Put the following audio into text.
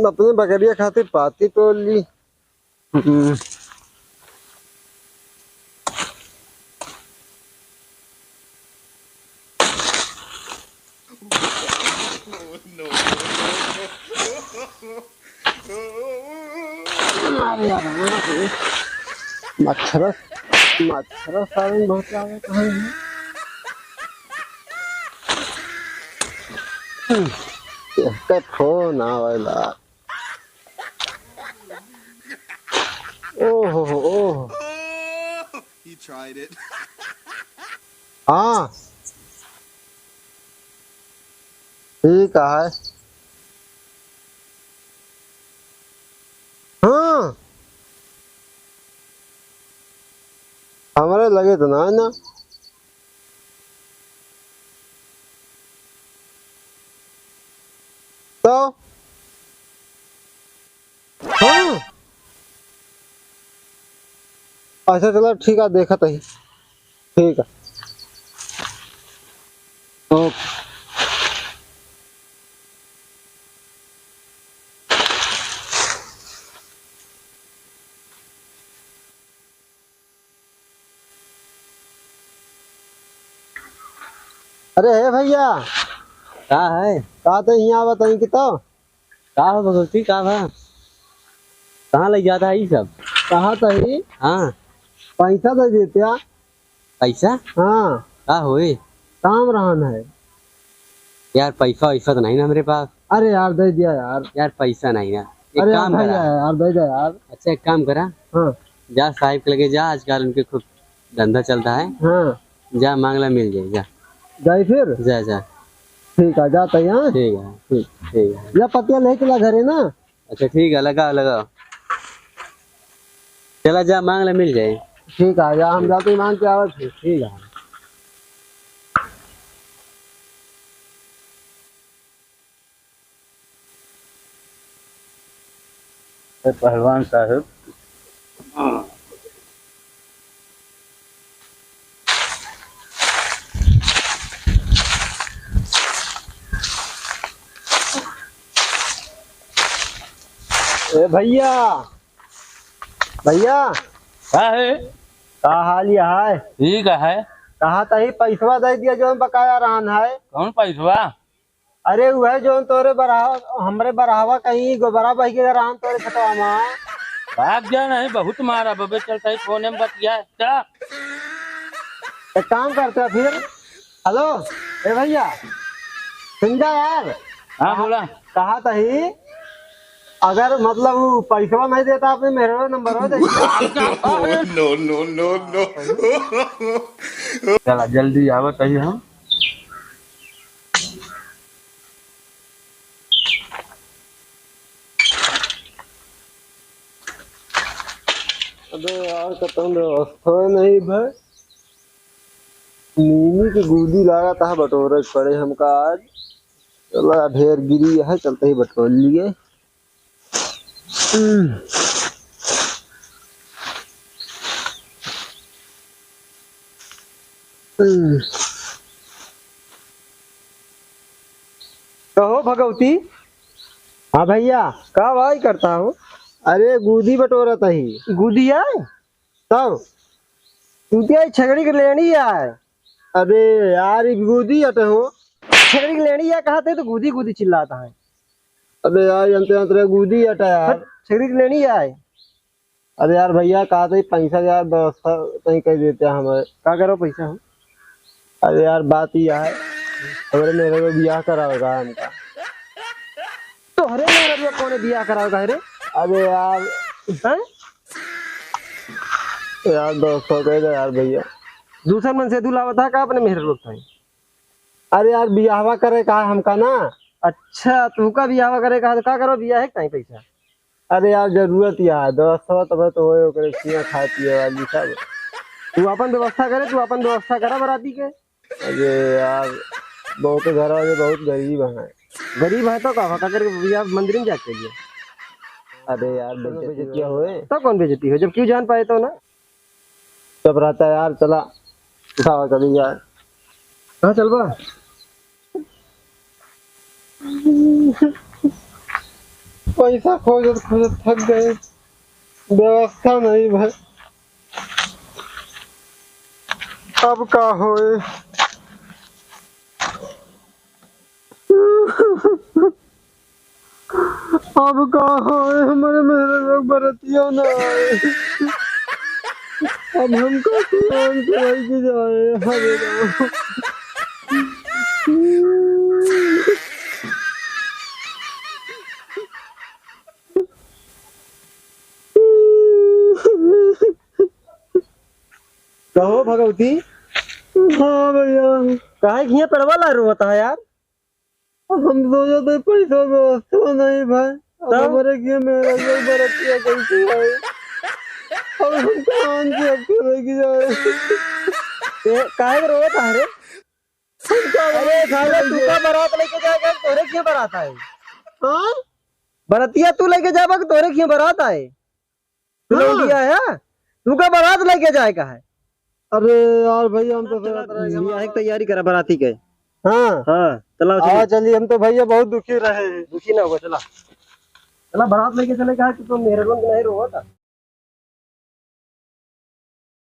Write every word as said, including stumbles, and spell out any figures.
तो अपने बकरिया खातिर पाती तोड़ ली। हम्म। अरे यार, मच्छर, मच्छर सारे बहुत आ गए, कहाँ है? हम्म, इसका फोन आवेला। ओहो, ओहो। He tried it. हाँ। ठीक है। हाँ। हमरे लगे तो ना है ना। तो हाँ। अच्छा चला ठीक है, देखत ही। ठीक है। ओके। अरे हे भैया। का है? का तो यहाँ बताई कि तो का हो भगवती, का बा? कहाँ लइ जाता है ई सब? कहा तही? हाँ। पैसा दे देत्या। पैसा? हाँ। का होए? काम रहन है। यार, पैसा वैसा तो नहीं ना हमरे पास। अरे यार, दे दिया यार। यार, पैसा नहीं ना। एक अरे यार, काम भैया करा। यार, दे दे यार। अच्छा, एक काम करा। हाँ। जा साहिब के लगे जा, आजकल उनके खूब धंधा चलता है। हाँ। जा, मांगला मिल जाए, जा। जाई फिर? जा, जा। ठीक है, जाता ही, हाँ? ठीक है, ठीक, ठीक है। या पतिया ले चला घरे ना। अच्छा, ठीक है, लगा, लगा। चला जा, मांगला मिल जाए। ठीक है, जा, हम जाते ही मांग के आवत है। ठीक है। ए पहलवान साहब। ए भैया, भैया। का है? का हाल है? ठीक है। कहा तही पैसवा दे दिया जौन बकाया रहन है। कौन पैसवा? अरे वह जौन तोरे बरहवा, हमरे बरहवा कहीं गोबरा बह गया रहन तोरे खेतवा में। भाग जा नहीं, बहुत मारा बबे, चलता ही फोन में बतिया। जा। एक काम करते हैं फिर। हेलो, ए भैया, सुन जा यार। हाँ, बोला। कहा तही, अगर मतलब वो पैसवा नहीं देता, अपने मेहरवा नंबर हो जाए। No, no, no, no। चला, जल्दी आवत ही हम। अबे यार, कतन व्यवस्था नहीं भाई। नीमी के गुदी लागत है बटोरे के पड़े हमका आज। चला, ढेर गिरी है, चलते ही बटोर लिए। हम्म। हम्म। कहो भगवती। हाँ भैया। का भाई करता हो? अरे गुदी बटोरत ही। गुदी आय? तब? गुदी आय, छगड़ी के लेनी आय। अरे यार, ई गुदी अटे हो। छगड़ी के लेनी आय, कहा थे तो गुदी गुदी चिल्लाता है। अबे यार, अंते अंतरे गुदी अटे यार। हट, छगड़ी के लेनी आय। अरे यार भैया, कहा थे पैसा यार व्यवस्था नहीं कर देते हमारे। का करो पैसा हो? अरे यार, बात यह है, हमारे मेरे को ब्याह करावेगा हमका। तोहरे मेहररुआ कौने बियाह करावेगा रे? अरे यार। हैं? यार, दोस्तों कह दे यार भैया। दूसर मन से दुलावत है का अपने मेहररुआ का? अरे यार, बियाहवा करे का हमका ना। अच्छा, तू का बियाहवा करे का, तो का करो बियाह है कि नहीं पैसा? अरे यार, जरूरत यार, दोस्तवा तब तो होए ओकरे खिया खाए पिए वाली सब। तू अपन व्यवस्था करे, तू अपन व्यवस्था करा बराती के। अरे यार, बहुत घर वाले बहुत गरीब हैं। गरीब है तो का, का करके बियाह मंदिर में जाके करिए। अरे यार, बेइज्जती होए। तो कौन बेइज्जती हो, जब क्यों जान पाए तो ना। चुप रहता यार, चला, उठावा चली यार। कहाँ चलबा? पैसा खोजत खोजत थक गए, व्यवस्था नहीं भाई, अब का होए? अब का होए, हमरे मेहरे लोग बरतिया ना आए। अब हम का कुरान से रह के जाए, हरे राम। कहो भगवती। हाँ भैया। काहे घिया पेड़वा ला रोवत है यार? हम सोचत है पैसा व्यवस्था नहीं भाई। अब तब? हमरे घिया मेहरे लोग बरतिया कैसे आए? अब हम कहाँ से अब लेके जाए? ए, काहे के रोवत है रे? अरे साले, तू का बारात लेके जाएगा, तोरे घिया बारात आए? हाँ? बरतिया तू लेके जाबा कि तोरे घिया बारात आए? तू हाँ। लौंडिया है? तू का बारात लेके जाए का है? अरे यार भैया, हम तो हाँ, चला, सोचत रहे कि हम बियाह की तैयारी करा बराती के। हाँ। हाँ, चला, हाँ, चला। चलिए, हम तो भैया बहुत दुखी रहे हैं। दुखी ना होगा, चला। चला, बारात लेके चले, कहा कि तो मेहरगन के नहीं रोवा था।